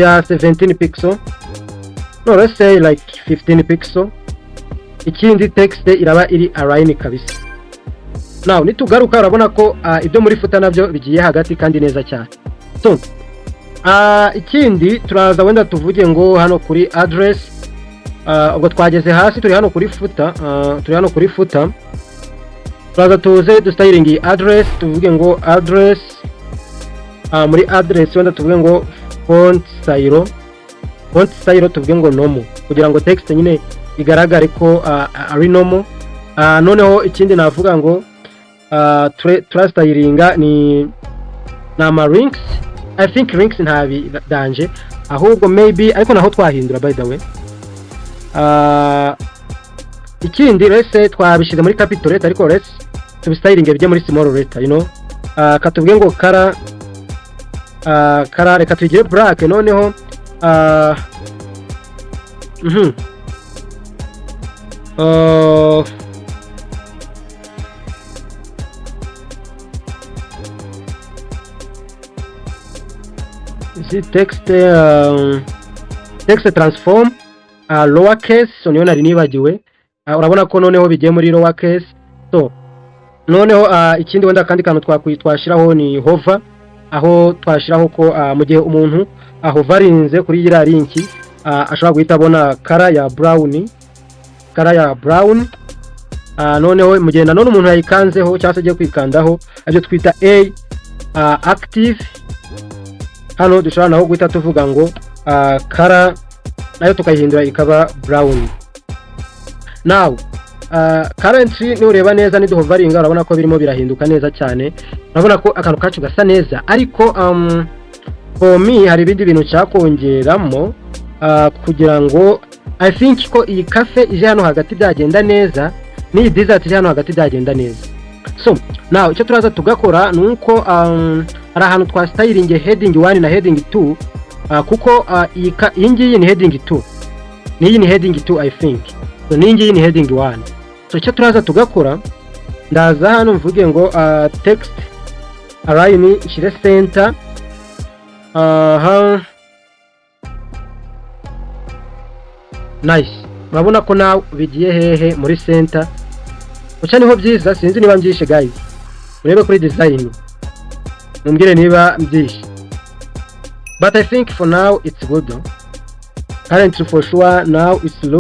Ya 17 pixel, no, let's say like 15 pixel. Ikindi, text iraba iri align kabisa. Now nitugaruka, urabona ko ibyo muri footer nabyo bigiye hagati kandi neza cyane. So ikindi turaza wenda tuvuge ngo hano kuri address, ubwo twageze hasi, turi hano kuri footer, turi hano kuri footer, turaza tuze dustyling iyi address, tuvuge ngo address, muri address wenda tuvuge ngo font style, font style tuvuge ngo normal, kugira ngo text nyine igaragare ko ari normal. Noneho ikindi navuga ngo turastylinga ni ama links. I think links ntabi danje, ahubwo maybe, ariko naho twahindura, by the way. Ikindi, let's say twabishyize muri capital letter, ariko let's tubistylinge bijye muri small letter. Katuvuge ngo color, color reka tuyigire black. Noneho izi text, text transform lowercase. So niyo nari nibagiwe. Urabona ko noneho bigiye muri lowercase. So noneho ikindi wenda akandi kantu twashyiraho ni hover, aho twashyiraho ko mu gihe umuntu ahoverinze kuri iriya link, ashobora guhita abona color ya brown, color ya brown. Noneho mu gihe nanone umuntu yayikanzeho cyangwa se agiye kwikandaho, aribyo twita a active, hano dushobora naho guhita tuvuga ngo color nayo tukayihindura ikaba brown. Now currently nureba neza, niduhoveringa, urabona ko birimo birahinduka neza cyane. Urabona ko akantu kacu gasa neza, ariko for me hari ibindi bintu cyakongeramo, kugira ngo I think ko iyi cafe ije hano hagati byagenda neza, n'iyi dessert ije hano hagati byagenda neza. So now icyo turaza tugakora ni uko hari ahantu twastylinge heading 1 na heading 2, kuko iyi ngiyi ni heading 2, n'iyi ni heading 2, I think. So n'iyi ngiyi ni heading 1. So icyo turaza tugakora, ndaza hano mvuge ngo text align nshyire center. Aha, nice. Urabona ko nawe bigiye hehe? Muri center. Uca niho byiza. Sinzi niba mbyishe, guys, murebe kuri design mumbwire niba mbyishe, but I think for now it's good. Currently, for sure, now it's